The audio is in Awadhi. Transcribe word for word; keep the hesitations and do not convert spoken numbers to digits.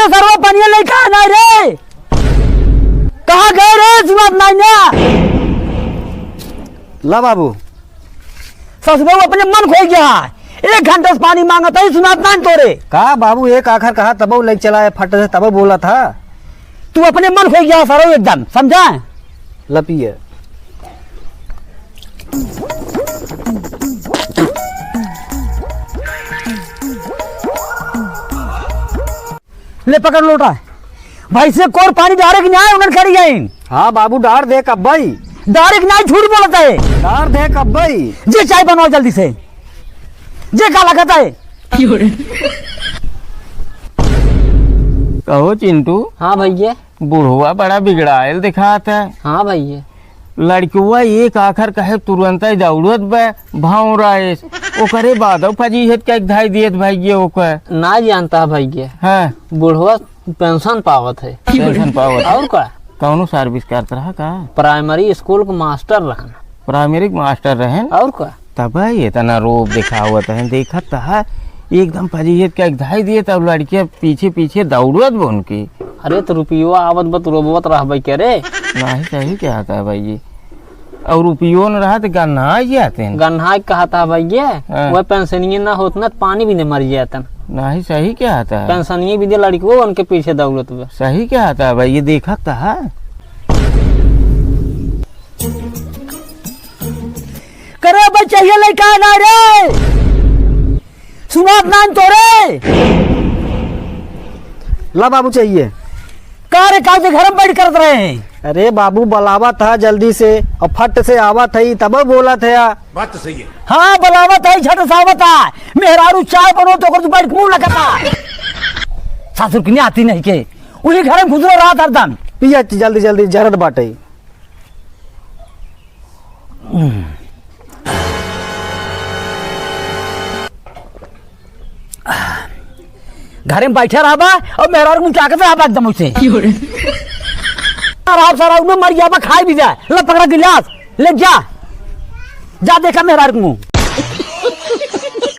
सरवा पनिया लेके आ ना रे। कहाँ गए रे? सुनात नाहीं ना। ला बाबू। ससुरऊ अपने मन खोई गया है। एक घंटा से पानी माँगत है, सुनात नाहीं तोरे। का बाबू, एक आखर कहा तबो लेके चला है, फट से तबो बोला था। तू अपने मन खोई गया सरऊ एकदम, समझा? लपिए। ले पकड़ लोटा। भाई से कोर पानी डारे कि नाहीं, उन्हन खड़ी गईन। हाँ बाबू, डार दे कब्बई। डारे कि नाहीं, झूठ बोलत है। डार दे कब्बई। जे चाय बनाओ जल्दी से। जे का लगत है। कहो चिंटू। हाँ भैया। बुढ़वा बड़ा बिगड़ायल दिखात है। हाँ भैया। लड़कवा एक आखर कहे तुरंतै दौड़त बा, भौंराइस। ओकरे बादौ फजीहत के धाई दियत भैया ओकर। ना जानता है भैया। हाँ। बुढ़वा पेंशन पावत है। पेंशन पावत है। और का? कौनो सर्विस करत रहा का? प्राइमरी स्कूल के मास्टर रहन। प्राइमरी के मास्टर रहन? और का? तबै एतना रोब देखावत हैं, देखत त है, एकदम फजीहत के धाई दिए, तब लड़के पीछे पीछे दौड़त बा उनके। अरे, तो रुपियो आवत बा, तो रोबवत रहबे के रे। नाहीं, सही कहत है भाई जी। और रुपियो न रहा तो गन्हाई जाते हैं। गन्हाई कहत है भाई ये, हाँ। वह पेंशनिये ना होत ना, तो पानी भी नहीं मर जातन। नाहीं, सही कहत है। पेंशनिये भी दे लड़को, उनके पीछे दौड़त बा। सही कहत है भाई, ये देखत त है। करे बचैया लइका ना रे, सुनात नान तोरे। ला बाबू चाहिए। का रे, का जे घर में बैठ करत रहे हैं? अरे बाबू, बलावत था जल्दी से, और फट से आवत है, तब बोलत है। बात तो सही है। हाँ, बलावत है, झट से आवत है। मेहरारू चाय बनो तो ओकर से बैठ के मुंह लगता। सासुर की नहीं आती नहीं के, वही घर में घुसरो रहा हरदम। पिया जल्दी जल्दी, जरत बाटे। घरे में बैठे रहबा और मेहरारू मुँह ताकत रहबा एकदम उसे। की हो रे? रहब सारा उन्हें मर जाबा, खाई भी जाए। ले पकड़ा गिलास, ले जा, जा देखा मेहरारू के मुँह।